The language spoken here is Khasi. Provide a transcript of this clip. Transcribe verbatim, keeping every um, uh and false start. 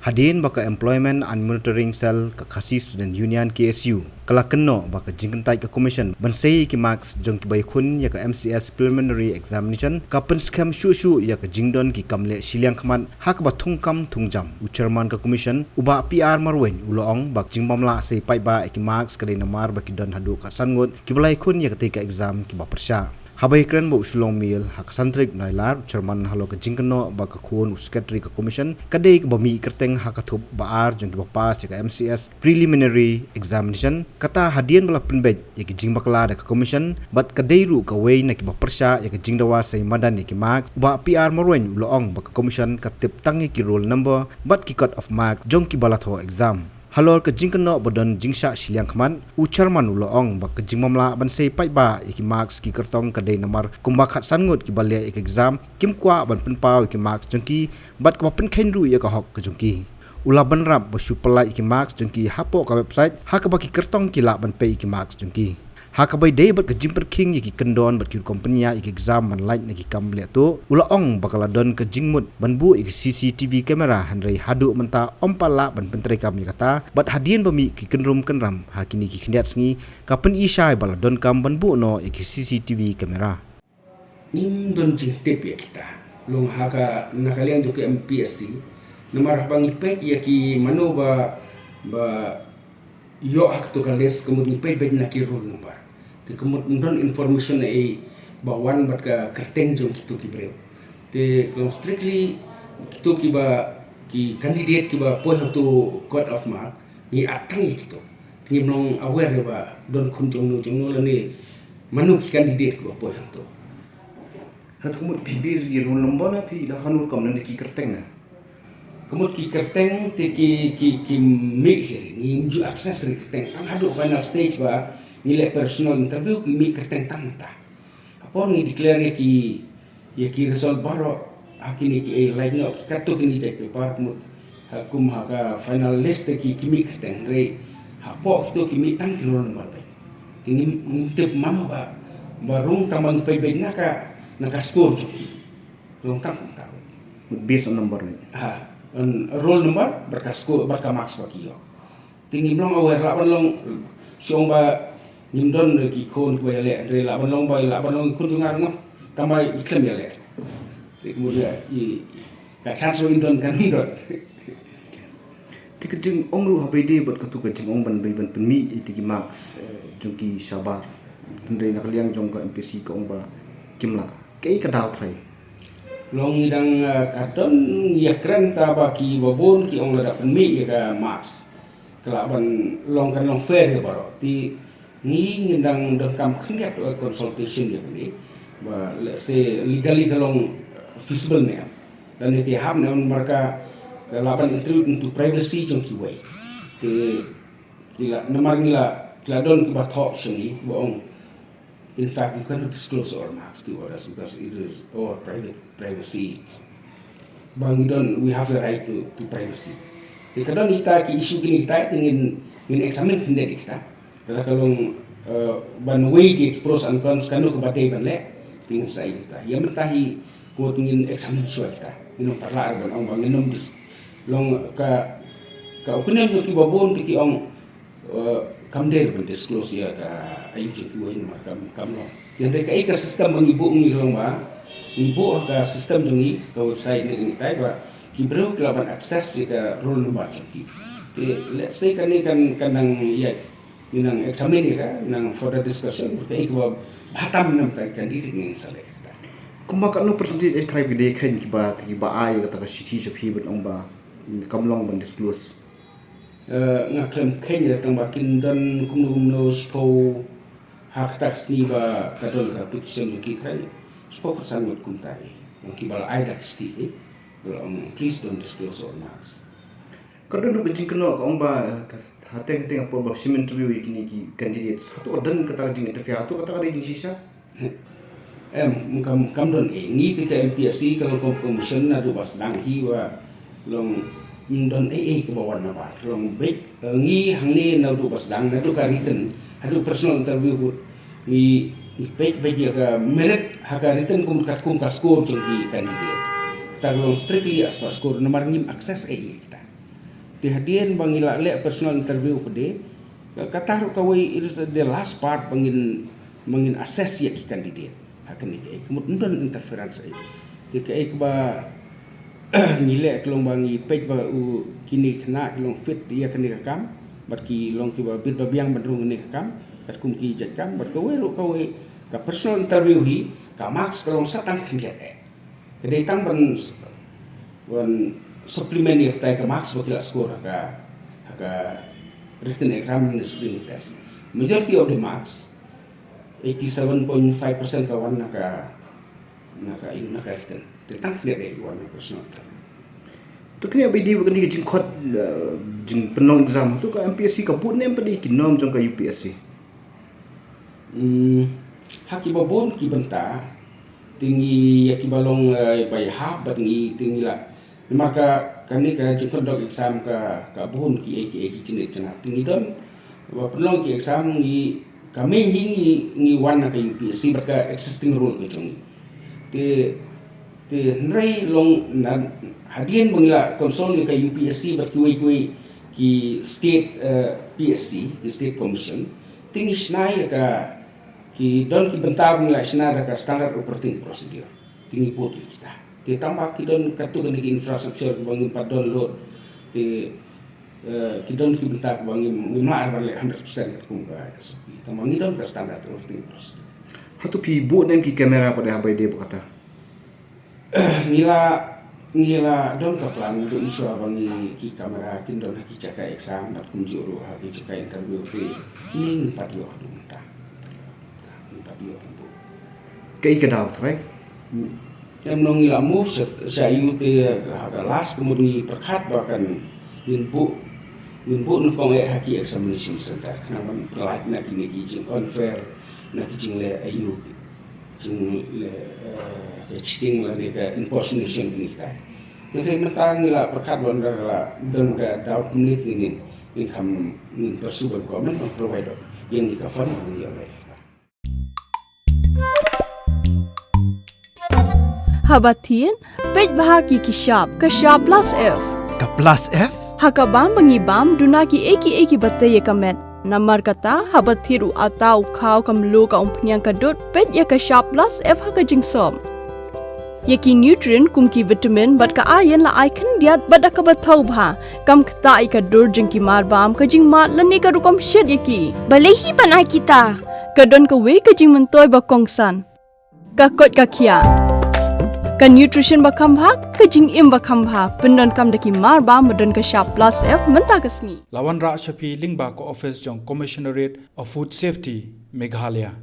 Hadien ba ka Employment and Monitoring Cell ka Khasi Student Union, K S U, ka la kynnoh ba ka jingkyntait ka Commission ban sei ki marks jong ki ba ïakhun ïa ka M C S Preliminary Examination ka pynskhem shuh shuh ïa ka jingdon ki kam leh shiliang khmat ha kaba thung kam thung jam. U Chairman ka Commission, u Bah P R Marwein, u la ong ba ka jingbym lah sei paidbah ïa ki marks ka dei namar ba ki don haduh khatsan ngut ki ba la ïakhun ïa katei ka exam ki ba pyrshah. Haba ïakren bad u Shillong Mail ha ka san tarik Nailar, u Chairman halor ka jingkynnoh ba ka khun u Secretary ka Commission ka dei kaba mih kyrteng ha ka thup ba ar jong ki ba pass ïa ka M C S Preliminary Examination, kata hadien ba la pynbeit ïa ki jingbakla da ka Commission bad ka dei ruh kawei na ki ba pyrshah ïa ka jingdawa sei madan ïa ki marks. U Bah P R Marwein u la ong ba ka Commission ka tip tang ïa ki roll number bad ki cut off mark jong ki ba la thoh exam. Halor ka jingkynnoh ba don jingshah shiliang khmat, u Chairman u la ong ba ka jingbym lah ban sei paidbah ïa ki marks ki kyrtong ka dei namar kumba khatsan ngut ki ba leh ïa ka exam kim kwah ban pynpaw ïa ki marks jong ki bad kaba pynkheiñ ruh ïa ka hok ka jong ki. U la bynrap ba shu pyllait ïa ki marks jong ki hapoh ka website ha kaba ki kyrtong ki lah ban peit ïa ki marks jong ki. Ha kaba ïadei bad ka jingpyrkhing ïa ki kyndon bad ki rukom pynïaid ïa ki exam ban lait na ki kam leh tuh, u la ong ba ka la don ka jingmut ban buh ïa ki C C T V camera, hynrei haduh mynta ym pat lah ban pyntreikam ïa kata bad hadien ba mih ki kynrum kynram ha kine ki khyndiat sngi, ka pyni shai ba la donkam ban buh noh ïa ki C C T V camera. Ngim don jingtip ïa kita long ha ka na ka liang jong ka M P S C. Namar haba ngi peit ïa ki mano ba, ba ïoh ha kato ka list, ka mut ngi peit beit na ki roll number. Te ka mut ym don information ei ba wan bad ka kyrteng jong kito ki briew. Te ka long strictly kito ki ba, ki candidate ki ba poi ha kato cut off mark, ngi at tang ïa kito. Te ngim long aware ïa ba don khun jong no jong no lane mano ki candidate ki ba poi hangto. Hato ka mut phi bit ki roll number na phi da hanu rukom na ki kyrteng na? Ka mut ki kyrteng te ki, ki, ki mih hi, ngim ju access ïa ki kyrteng tang haduh final stage ba ngi leh personal interview, ki mih kyrteng tang ta. Hapor ngi declare ïa ki, ïa ki result baroh ha kine ki ei lait noh ki katto kine jait paper, ka mut ha kum ha ka final list te ki, ki mih kyrteng, hynrei hapoh kito ki mih tang ki roll number beit. Te ngim, ngim tip mano ba, ba rung tang ba ngi peit beit na ka, na ka score jong ki. Long tang kumta. Mut based on number ne? Ha, on roll number bad ka score bad ka marks ba ki ïoh. Te ngim long aware, lah ban long, shu ong ba ngim don ki khun ki ba ïaleh, hynrei lah ban long ba, lah ban long ki khun jong nga ruh tang ba i khlem ïaleh. Te ka mut ïa i, ka chance ruh im don, kan im don. Te ka jingong ruh haba ïadei bad kato ka jingong ban, ban pynmih ïa ki marks, eh, jong ki shabar. Hynrei na ka liang jong ka M P S C ka ong ba kim lah. Kaei ka daw trai? Long ngi dang, eh, ka don ngi ïakren ta ba ki ba bun ki ong lada pynmih ïa ka marks, ka lah ban long, kan long fair ïa baroh. Te ngi ngin dang donkam khyndiat, eh, consultation ïa kane ba, let's say, legally ka long, eh, feasible ne em. Lane ka ïahap ne em namar ka, ka lah ban intrude into privacy jong kiwei. Te ki la, namar ngi la, ki la don ki ba thoh sha ngi ki ba ong, in fact, you cannot disclose our marks to others because it is our private, privacy. Ba ngi don, we have the right to, to privacy. Te ka don kita ki issue kine kita, te ngin, ngin examine khyndiat kita. Lada ka long, eh, ban weigh ki pros and cons, kano kaba dei ban leh, te ngin sa ïa kita. Ïa mynta hi, ka mut ngin examine shuwa kita. Ngin ym pat lah ban ong ba ngin ym dis-, long ka, ka opinion jong ki ba bun te ki ong, eh, kam dei ban disclose ïa ka aïu jong kiwei namar kam, kam long. Te hynrei kaei ka system ba ngi buh, ngi long ba ngi buh ka system jong ngi, ka website ne ngi tai ba ki briew ki lah ban access ïa ka roll number jong ki. Te let's say kane kan, kan nang ïa, ngi nang examine ïa ka, nang further discussion, kaei kaba bha tam na bynta ki candidate ngin sa leh. Kumba katno percentage eh trai phi dei kheiñ kiba, kiba ai ïa kata ka shithi sha phi ban ong ba kam long ban disclose? Eh, nga khlem kheiñ ïa tang ba kin don kumno kumno shiphew ha kata ka sngi ba ka don ka petition jong ki trai. Shiphew khatsan ngut kumta hi. Jong kiba la ai da ka shithi hi. Ba la ong, please don't disclose our marks. Ka don ruh ka jingkynnoh ka ong ba, eh, ka, hateng teng ha por ba shim interview ïa kine ki candidates. Hato ka don kata ka jing interview, hato kata ka dei jingshisha? Em, kam, kam don ei. Ngi te ka M P S C ka long kum commission naduh ba sdang hi ba long, ym don ei ei kaba wan nabar. Long beit, eh, ngi hangne naduh ba sdang, naduh ka written haduh personal interview, ngi, ngi peit beit ïa ka merit ha ka written kum, katkum ka score jong ki candidate. Kata ka long strictly as per score namar ngim access ei ei kita. Te hadien ba ngi la leh personal interview pat de, ka, kata ruh kawei, it is the last part ba ngin, ba ngin assess ïa ki candidate. Ha kane kaei, ka mut ym don interference ei. Te kaei kaba ngi leh ka long ba ngi peit ba u kine ki khynnah ki long fit ïa kane ka kam, bad ki long kiba bit ba biang ban rung kane ka kam, katkum ki jait kam, bad kawei ruh kawei, ka personal interview hi, ka marks ka long sa tang khyndiat eh. Ka dei tang ban, ban supplement ïa katai ka marks ba ki la score ha ka, ha ka written exam ne screening test. Majority of the marks, eighty-seven point five percent ka wan na ka, na ka, na ka written. Te tang khyndiat eh ki wan na personal interview. To kane ba dei ba kane ka jingkhot, eh, jingpynlong exam, to ka M P S C ka bud ne em pat de ki norm jong ka U P S C? Hmm, ha kiba bun ki bynta, te ngi ïa kiba long, eh, ba ïahap bad ngi te ngi la. Namar ka, kane ka jingconduct exam ka, ka bun kiei kiei ki jingïeit jingïap. Te ngi don, ba pynlong ki exam ngi, ka main hi ngi, ngi wan na ka U P S C bad ka existing rule ka jong ngi. Te, te hynrei long na, hadien ba ngi la consult ïa ka U P S C bad kiwei kiwei ki state, eh, P S C, ki state commission. Te ngi shna ïa ka, ki don ki bynta ba ngi la shna da ka standard operating procedure. Te ngi bud ïa kita. Te tang ba ki don katto katne ki infrastructure kiba ngim pat don lut. Te, eh, ki don ki bynta kiba ngim, ngim lah ban leh hundred percent katkum ka S O P. Tang ba ngi don ka standard operating procedure. Hato phi bud ne em ki camera pat de haba ïadei bad kata? Ngi la, ngi la don ka plan, ngi don shuwa ba ngi ki camera kin don ha ki jaka exam bad kumjuh ruh ha ki jaka interview te. Kine ngim pat ïoh haduh mynta. Ngim pat ïoh ban bud. Kaei ka daw, trai? Em, ngi la move sha, sha ïu te ha ka last ka mut ngi pyrkhat ba kan ngin bud, ngin bud nyngkong eh ha ki examination center. Khnang ban pynlait na kine ki jing unfair, na ki jingleh aïu, jingleh, eh, ka cheating lane ka impersonation kine kitai. Te hynrei mynta ngi la pyrkhat ba ynda la don ka doubt kumne te ngin, ngin kham, ngin pursue bad government ban provide ïa ngi ka fund ban ïa leh. Haba thied, peit bha ki ki shap, ka shap plus F. Ka plus F? Ha ka bam ba ngi bam, duna kiei kiei kiba tei ïa ka met. Namar kata, haba thied u atta, u khaw, ka mluh, ka umphniang, ka dud, peit ïa ka shap plus F ha ka jingsop. Ïa ki nutrient kum ki vitamin bad ka iron la ai khyndiat bad da kaba thaw bha. Kam ktah ïa ka dur jong ki mar bam, ka jingmad lane ka rukom shet ïa ki. Balei hi ban ai kita? Ka don kawei ka jingmyntoi ba kongsan. Ka koit ka khiah. Ka nutrition ba kham bha, ka jingim ba kham bha. Pyndonkam da ki mar bam ba don ka shap plus F mynta ka sngi. La wanrah sha phi lyngba ka office jong Commissionerate of Food Safety, Meghalaya.